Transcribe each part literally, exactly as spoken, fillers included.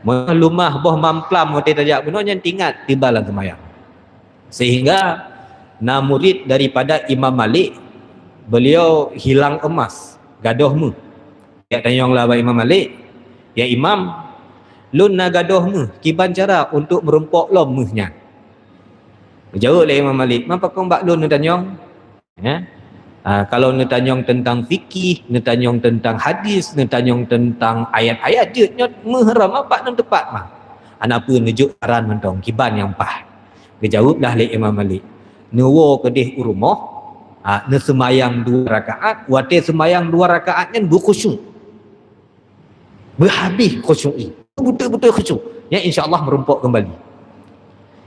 Meunyoe lumah boh mamplam watée tajak bunoe nyan teuingat tiba lam seumayang. Sehingga na murid daripada Imam Malik, beliau hilang emas, gadôh méuh. Geutanyong lah bak Imam Malik, "Ya Imam, lôn na gadôh méuh, kiban cara untuk meurumpok lom méuh nyan?" Geujaweueb lé Imam Malik, "Man pakon bak lôn neutanyong?" Ya. Ha, kalau neutanyong teuntang fikih, neutanyong teuntang hadis, neutanyong teuntang ayat-ayat, jeuet nyoe méuh haram, apa nan teupat mah. Hana peue, neujok saran mantong, kiban nyang paih. Geujaweueb lah lé Imam Malik, "Neuwoe keudeh u rumoh, ha, neuseumayang dua rakaat, watée seumayang dua rakaat nyan beukhusyuk." Beuhabéh khusyuk jih. Beutôi-beutôi khusyuk. Ya, insya Allah meurumpok kembali.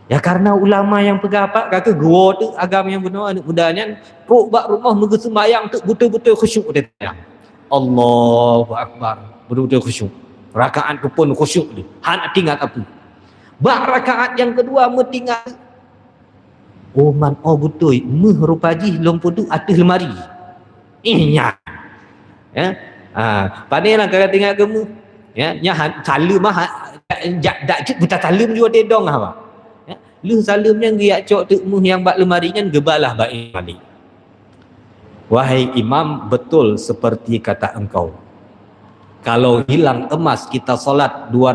Ya, karena ulama nyang peugah apa, ka keuh geuwoe teuk agam nyang bunoe aneuk muda nyan, trok bak rumoh meugeuseumayang teuk beutôi-beutôi khusyuk watée seumayang. Allahu Akbar. Beutôi-beutôi khusyuk. Rakaat keupon khusyuk jih. Hana teuingat apa. Bak rakaat nyang keudua meutingat, "Oh man, oh beutôi, méuh rupa jih lôn peuduek ateueh leumari." Ih, nyan. Ya. Ha, pane lah ka teuingat keu méuh. Ya, nyan han-, saleuem ah, ha, jak, jak, jak cit buta saleuem jua tedong ah, bah. Ya, lheueh saleuem nyan geujak cok teuk méuh nyang bak leumari nyan geubalah bak Imam Malik. "Wahai Imam, betul seperti kata engkau. Kalau hilang emas kita salat dua